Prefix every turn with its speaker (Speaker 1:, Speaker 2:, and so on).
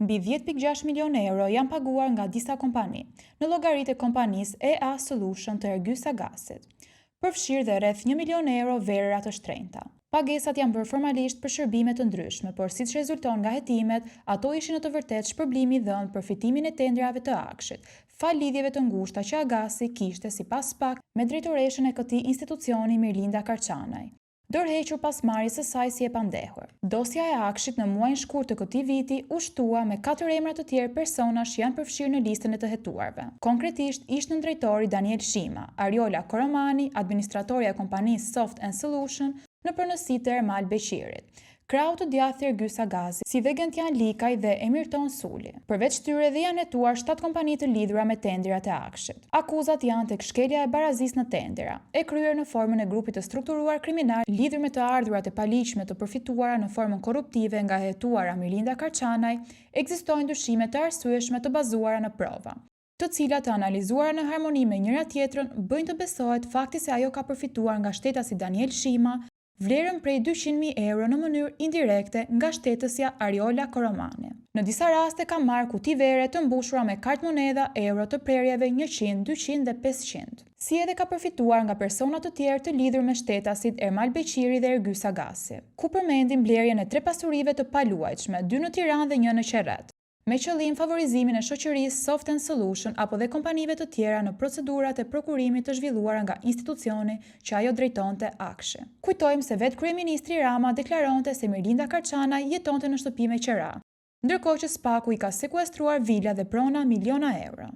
Speaker 1: Mbi 10.6 milionë euro janë paguar nga disa kompani, në llogaritë e kompanisë EA Solution të Ergys Agasit, përfshirë dhe rreth 1 milion euro verëra të shtrenjta. Pagesat janë bërë formalisht për shërbime të ndryshme, por siç rezulton nga hetimet, ato ishin në të vërtetë shpërblimi i dhënë për fitimin e tenderave të AKSHI-t, falë lidhjeve të ngushta që Agasi kishte sipas SPAK me drejtoreshën e këtij institucioni Mirlinda Karçanaj, dorëhequr pas marrjes së saj si e pandehur. Dosja e AKSHI-t në muajin shkurt të këtij viti u shtua me katër emra të tjerë personash që janë përfshirë në listën e të hetuarve. Konkretisht, ish-nëndrejtori Daniel Shima, Ariola Koromani, administratorja e kompanisë Soft and Solution në pronësi të Ermal Beqirit, krahut të djathtë të Ergys Agasit, si dhe Gentian Likaj dhe Emirton Suli. Përveç tyre dhe janë hetuar 7 kompani të lidhura me tenderat e AKSHI-t. Akuzat janë tek shkelja e barazisë në tendera, e kryer në formën e grupit të strukturuar kriminal lidhur me të ardhurat e paligjshme të përfituara në formën korruptive nga e hetuara Mirlinda Karçanaj, ekzistojnë dyshime të arsyeshme të bazuara në prova, të cilat të analizuara në harmoni me njëra tjetrën bëjnë të besohet fakti se ajo ka përfituar nga shtetasi Daniel Shima vlerën prej 200.000 euro në mënyrë indirekte nga shtetësja Ariola Koromani. Në disa raste ka marrë kuti vere të mbushura me kartmonedha euro të prerjeve 100, 200 dhe 500. Si edhe ka përfituar nga persona të tjerë të lidhur me shtetasit Ermal Beqiri dhe Ergys Agasi, ku përmendim blerjen e tre pasurive të paluajtshme, dy në Tiranë dhe një në Qerret, me qëllim favorizimin e shoqërisë Soft and Solution apo dhe kompanive të tjera në procedurat e prokurimit të zhvilluara nga institucioni që ajo drejtonte AKSHI. Kujtojmë se vetë kryeministri Rama deklaronte se Mirlinda Karçanaj jetonte në shtëpi me qera, ndërkohë që SPAK-u i ka sekuestruar vila dhe prona miliona euro.